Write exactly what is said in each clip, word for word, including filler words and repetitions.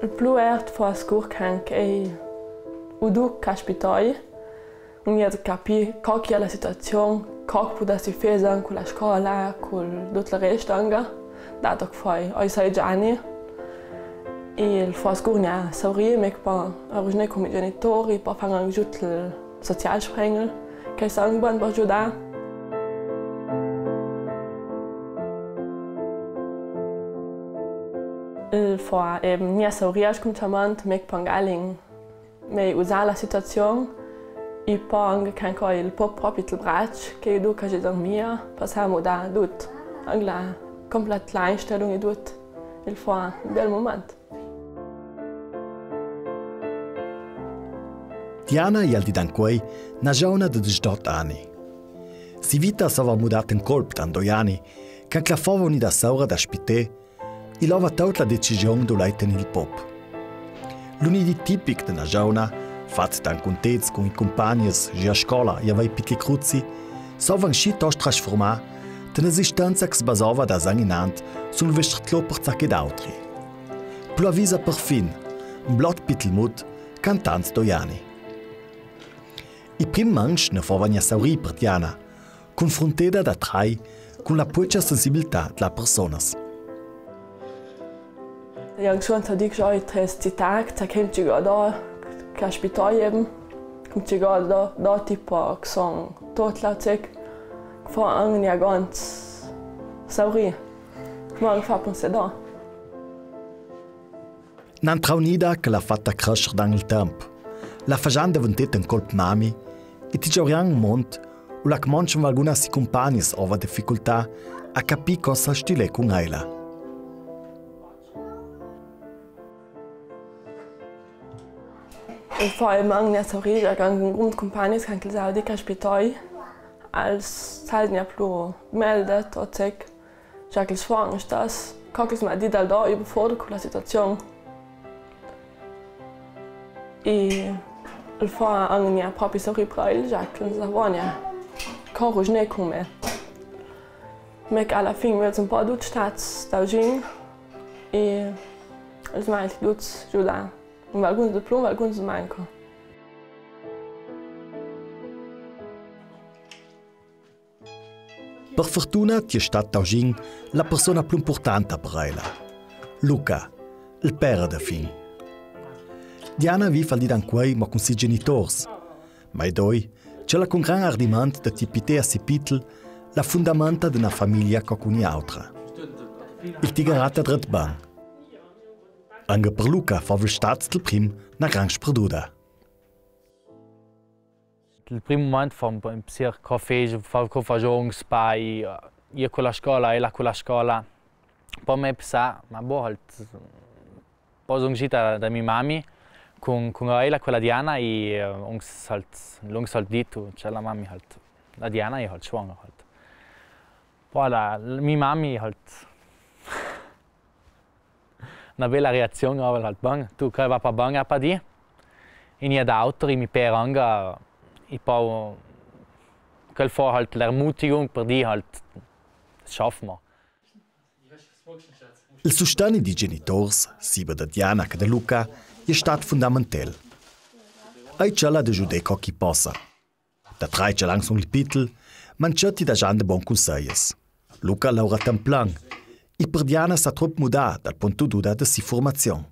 Il plu ert fo a scur can ch'ei u duc caspitoi, un ier capì co ch'è la situazion, co ch'pudessi fezan cu la scola, cul dut il rest anga, dato ch'foi oi sei giani. Il fo a scur gna saurì, mec po a rugnì cun i genitori, po far anca giù il Sozialsprengel, che i sa anca bon po giudà. Il fo a, ehm, gna saurì al scumciamant, mec po anca lì mei usà la situazion, i po anca can ch'ei il pop propit il brac, che i duca che i dormia, po sa mudà dut, anca la complet la Einstellung e dut, il fo a un bel moment. Diana i è al dì d'ancuei na giovna de disdot ani. Si vita s'ova mudà in colp tant doi ani, can ch'la fova unida saura da spitè, i l'ova taut la decision dulà i tegnì il pop. L'unidi tipic de na giovna, fat tant cuntets cun i cumpagns, gi a scola, i avei pitli cruzi, s'ova inscì tost trasfurmà, te n'esistenza ch'es basova da zan inant sul vestr tlo per zachè d'autri. Plu avisa perfin, blot pitel mut, cantant doi ani. I prim mancs ne fova gna saurì per Diana, cunfrunteda da trai cun la puecia sensibiltà dla personas. Io anca scuant dic oi tres cità, che chem ci go do, caspitoi eben, chem ci go do, do tipo, che son tot la cec, fo anca gna gonz saurì, ma anca fa pensà do. N'antra unida che l'ha fata cresser dan il temp. La fa già deventà in colp mami, e ti giaurian un mont, u la che manca valgunas i cumpagnis ova difficultà a capì cosa stilè cun ela. E po e magna sorrisa, che anca un grum cumpagnis, che anca il saudi caspitoi, al sa gna plu meldet, o cec, Jacques Schwanstass, Cockles Madrid al do überfordert con la situazion. E il fa anca propi sorri per el, Jacques, Savonia. Con Roger come. Mec alla fin vez un po dut stats da Jin e els manca dut giudà. Valguns de plù, valguns de manco. Per fortuna ti è stat Taugin la persona plù impurtanta per ela. Luca, il pere da fin. Diana viv al dì d'ancuei mo cun si genitors. Ma i doi, ce l'ha cun gran ardiment da ti pitè a si pitel la fundamenta d'una famiglia co cun i autra. Il ti garata dret ban. Anca per Luca fa vel stats del prim na gran sperduda. Il prim moment fa un po' impensir co fai, fa, co fa giovens, pa, eh, ir con la scola, ela con la scola. Po me pensà, ma boh, halt, po son uscita da mi mami, con, con ela, con la Diana, e, eh, uns halt, lungs halt dit, cioè la mami halt, la Diana e halt schwanger halt. Po la, mi mami halt, Na bela reazion, aver halt bon, tu, che va pa bon a pa di. E nieda auter, e mi per anca, e po, quel fa halt l'ermutigung per di halt, schaff ma. Il susteni di genitors, siba da Diana che da Luca, è stat fundamentel. Ai ce l'ha de giudè co chi possa. Da trai ce l'han sun il pitel, ma anca ti da jan de bon cunseias. Luca laura tan plan, e per Diana s'ha trop mudà dal pont de duda de si furmazion.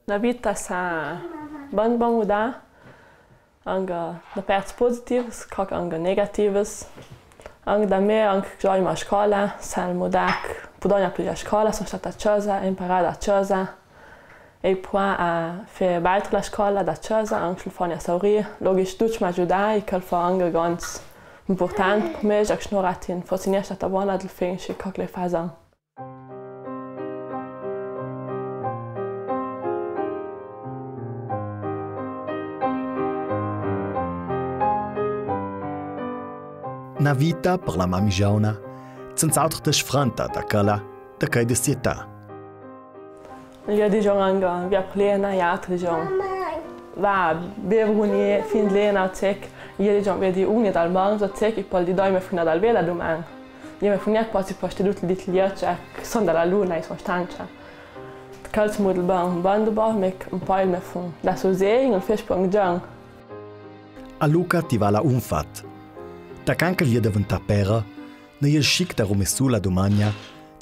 La vita s'ha bon, bon mudà, anca da parts positivas, co anca negativas. Anca da me, anca gioi ma scola, s'ha mudà, pudogna pli a scola, son stat a cesa, imparà da cesa. E po a fà baitar la scola da cesa, anca sul foni a saurì, logic ducc m'ha giudà, e quel fa anca gonz impurtant per me, già che s'nora tin fossi gnà stata bona del fin, schi co che le fasan. Na vita per la mami giauna, senz'alter te sfranta da quela, da quei de sietà. Lur digion anca, via plena, i altri digion, va, bev un e fin lena, cec. Lur digion, vedi un e dal manzo, cec, e po di doi me funa dal vela duman. Lur me funa quasi poste dut dit liece, son dalla luna, e son stanca. Chel smudel ben, ben du bas mec un pael me fun. Da so segen, el fes pon giang. A Luca ti vala un fat. Tacant che el è deventà pere, no i è scic da rumessu la dumania,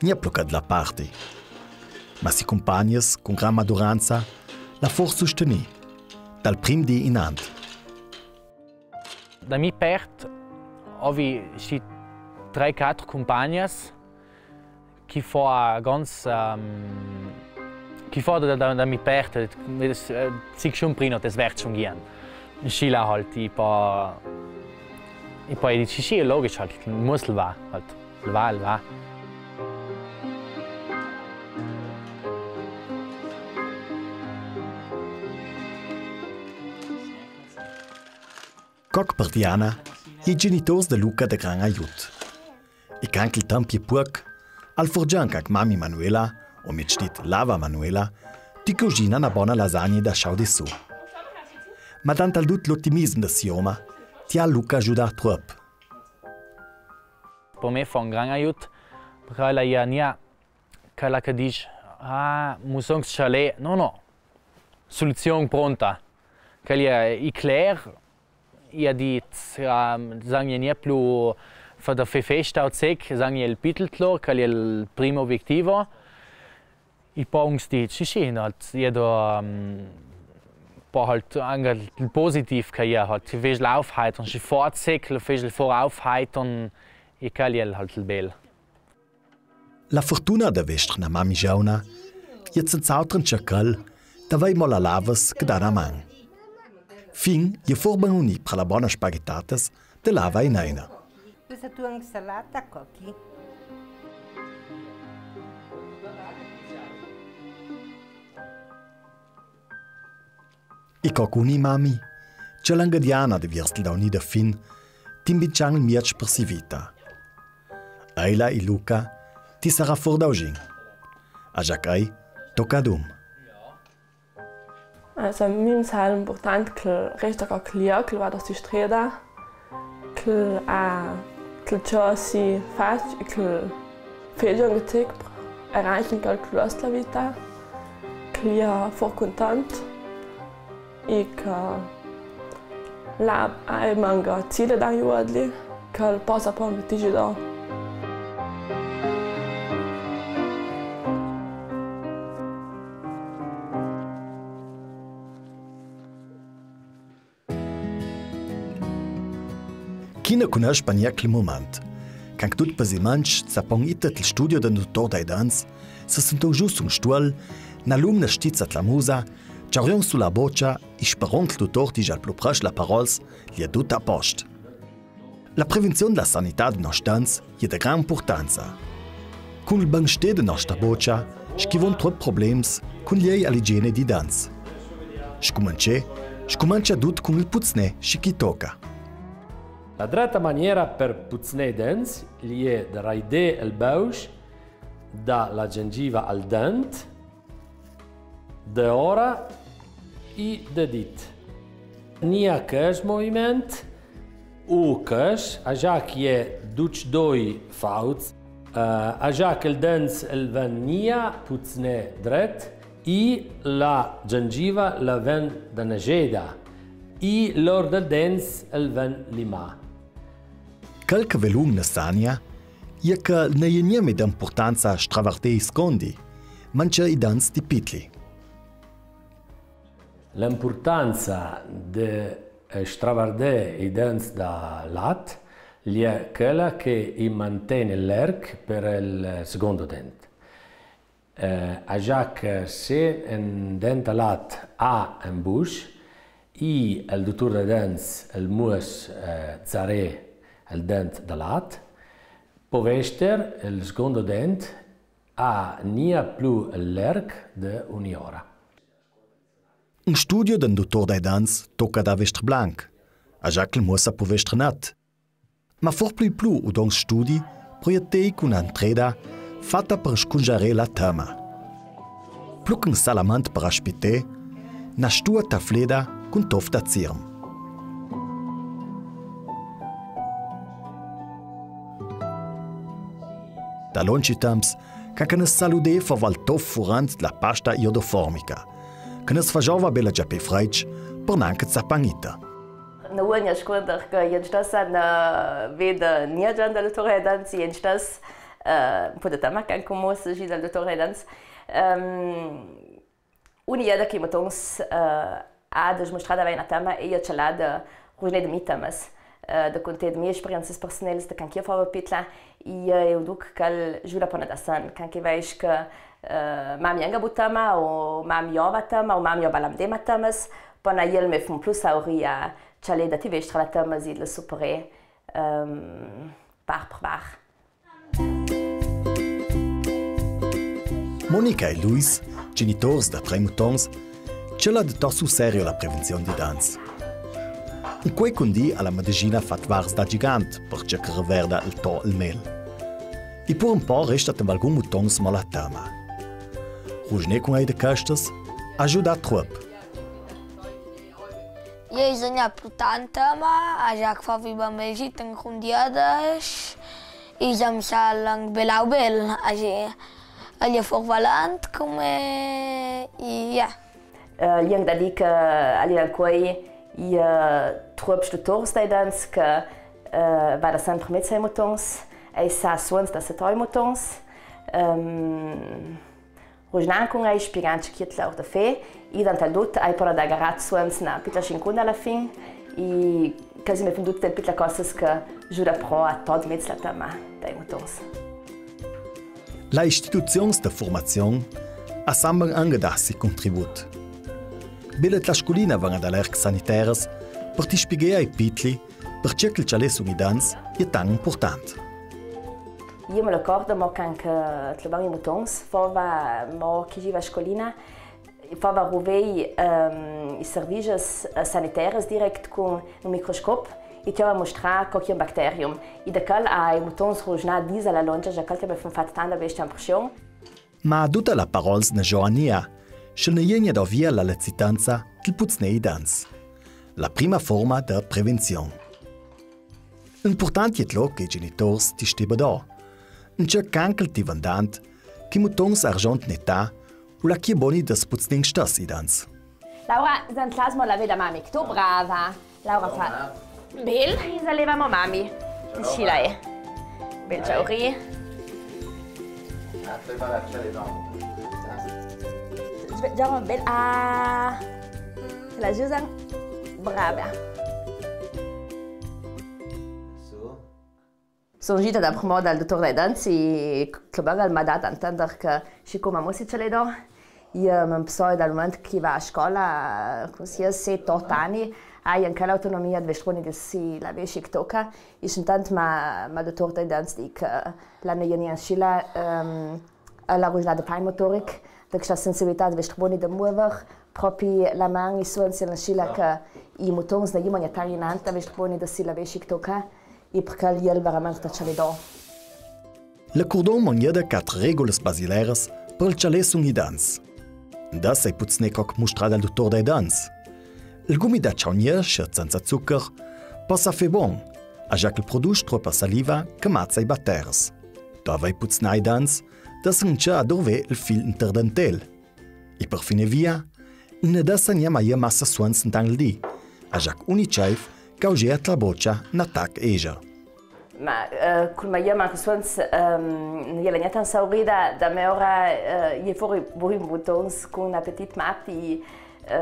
ni a plucà dla parti. Ma si cumpagnes, cun gran maduranza, l'ha for sustenì, dal prim dì inant. Da mi pert, ovi sci trei, quatro cumpagnes, chi fo a gans, ehm, chi fo da, da, da mi pert, eh, si schun prima, te svert schun gien. Sci la halt, i pa, i pa, i dici, sci, sci, è logisch halt, muss el va, halt, el va, el va. Co che per Diana, i genitors da Luca da gran aiut. E can che il temp è puoc, al forgian ca mami Manuela, o miez dit lava Manuela, ti cugina na bona lasagne da sciau di su. Ma dant al dut l'ottimism da si oma, ti ha Luca giudà truop. Per me fa un gran aiut, perché la Jania Quela che diz, ah, musong chalé, no, no. Soluzion pronta. Quel è, è cler, i ha dit, ah, sang je nie plu fa da fe festa o zec, sang je il pitel clor, quel è il primo obiettivo. I pa uns dit, sì, sì, no, i ha do, um, pa halt anche il positiv che i ha halt, si fes l'aufheitern, si fort zec, lo fes il for aufheitern, e quel è halt il bel. La furtuna da vestr na mami giovna, i è senz'altro un ciacal, da vei mo la lavas che da na man. Fin, i è for ben unì pra la bona spaghettatas, da lava in eina. Questa tua insalata, Cochi? E co cun i mami, ce l'angadiana de viers dal daunì da fin, ti imbinzan il mieç per si vita. Eila e Luca, ti sarà for d'augin. A Giac ei, tocca ad um. Also, mi mi sembra important che resta co clia, che vada si streda, che, eh, che ciò si faci, che fegia un tec, era anche in quel cluster vita, che lia for content, e che la ai manga zile da juodli, che possa poi mi tigi do. Chi no cunoss bania chel mument? Can che tut pasi manch sa pon iter il studio dal dutor dai dents, sa senton giust un stuol, na lumna stizza tla musa, ciaurion su la bocia, e speron che il dutor digia al plu prescj la parols, l'è tut a post. La prevenzion della sanità dei nostri dents è de gran importanza. Cun il ben sté de nostra bocia, schivon trop problems cun liei all'igiene dei dents. Scumancè, scumancia dut cun il puznè, schi chi toca. La dreta maniera per puznè i dents l'è de raidè il bouch da la gengiva al dent, de ora e de dit. Nia chest moviment, u chest, agia che i è ducj doi fauts, eh, agia che il dents el ven nia puznè dret, e la gengiva la ven danejeda, e l'or dal dents el ven limà. Chel che vè l'um na sania, è che no i è niamè d'importanza stravardè i scondi, manca i dents di pitli. L'importanza de, eh, stravardè i dents da lat, l'è chela che i manten l'erc per il secondo dent. Eh, agia che se un dent da lat ha un busch, e il dutur dai dents el muos, eh, zarè il dent da lat, po vester il secondo dent ha nia plu l'erc de uniora. Un studio d'un dutor dai dents toca da vester blanc, agia che il muos sa po vester nat. Ma for pli plu u don studi proietei cun antreda fata per scungiarè la tama. Plu che un salamant per aspitè, na stua tafleda cun tof da zirm. Da longi temps, Ca che nus saludè fava el tof furant dla pasta iodoformica, che nus fajova bela giapè fraitsch, per nanca zappà nita. Na unica scuola che i è stata na veda nia già dal dutore Danz, i è stata, eh, un po' da tama che anca mo si dal dutore Danz. Ehm, Una ieda che i mutons, eh, a da smustrà da vei na tama, e i è ciò là da rugnè de mi tamas, eh, da cuntà de mie esperiences personales de can che i fava pitla, i, eh, eu duc che el giura po na dasan, can che i veisch che, eh, mami anga bu tama, o mami ova tama, o mami ova lamdema tamas, po na iel me fun plus auria, ciò là da ti vestra la tamas i la supere, ehm, par par par. Monica e Luis, genitors da trei mutons, ciala de tot sul serio la prevenzion di danz. Un quei cun di a la medesina fat vars da gigant, per ciò che reverda el to el mel. I pur un po resta ten valgun mutons mo la tama. Rugnè cun ei de castas, agiuda truop. Ieri sogna purtant, ma a già favi bambegit in cundiadas, i giam sa lang belau bel, a gi, a gli for valant come, i, ja. Eh, i è da dì che a li ancoi, i, eh, truops dutors dai danz che, eh, vada sempre mezz ai mutons, e i sa suons da se toi mutons. Ehm, Rugnà cun ei, spiegà ciò che i è lor da fà, i dant al dut, ei però da garat suons na pitla scincunda a la fin, i quasi me fun dut pitla cosas che giura pro a tot mezz la tama dai mutons. La istituzions de furmazion a samban anga da si contribut. Bele la sculina van ad alerc saniteras, per ti spiegà ai pitli, Perciò che il cialè sun i danz è tan impurtant. Iu me ricordo mo can che tlobavan i mutons, fova mo che i giva a scolina, fova ruvei, ehm, i servizis, eh, saniteris direct cun un microscop, i ti ova mustrà co che un bacterium. I da cal ai mutons rugnà dis a la longia, già cal che me fun fat tanta bestia impression. Ma duta la parols na giovania, sce ne ienia do via la lecitanza dil puznei danz. La prima forma de prevenzion. Impurtant è tlo che i genitors ti steba do. Nce cancel ti vandant, che mutons argiont netà, u la chi boni de spuzning stas i danz. Laura, zan tlasmo la veda mami, che tu brava. Laura fa. Bel, i zaleva mo mami. Inscì la è. Bel ciauri. Già bel. Ah. La Giusa. Brava. Son ghita da primo dal dutor dai danz, che bel che el m'ha dat a intender che sicome mo si cialè do, i, eh, me psoi dal moment che i va a scola, cun sie set, ot ani, ai anca l'autonomia de vestre boni de si la vesci che toca, i son tant ma, ma dutor dai danz di che la ne ienia inscì la, ehm, la rugnada fine motoric, de chesta sensibilità de vestre boni de muover, propi la man, i suons, inscì la che i mutons ne ienia tari inant, de vestre boni de si la vesci che toca, i perché el è veramente cialè do. La curdon mangia de quatro regulas basileras per il cialè sun i danz. Da sei puznè coc mustrà dal dutor dai danz. Il gumi da ciaunia, sciat senza zuccher, passa fe bon, a già che el produs troppa saliva che mazza i baters. Da vei puznà i danz, da se nce adorve il fil interdentel. I per fine via, ne da sa gnà maia massa suons intan il di, a già che uni ceif caugea tla bocia na tac eja. Ma, eh, cul maia manca suons, ehm, ne iela gnà tan saurida, da me ora, eh, i è fori bui mutons cun apetit mat, i, eh,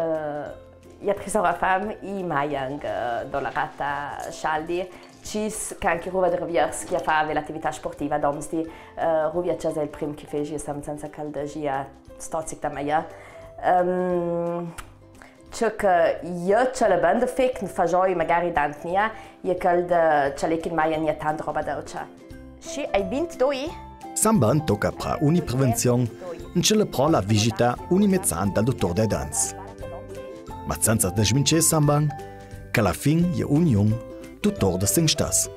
i ha trisora fam, i maian, eh, do la rata scialdi, cis, che anca ruva de reviers, che i fa l'attività sportiva, domsdi, eh, ruvi a casa il prim che feci, sam senza caldagia, stozic da maia. Ehm, Ciò che i cialè bun de fec, ne fajoi magari dant nia, i è chel de cialè che maia nia tant roba dolcia. Sci, ai vint doi? Samban toca pra uni prevenzion, nce le pro la visita uni mezan dal dutor dai danz. Ma senza desmincè samban, che a la fin i è uniun dutor de sen stas.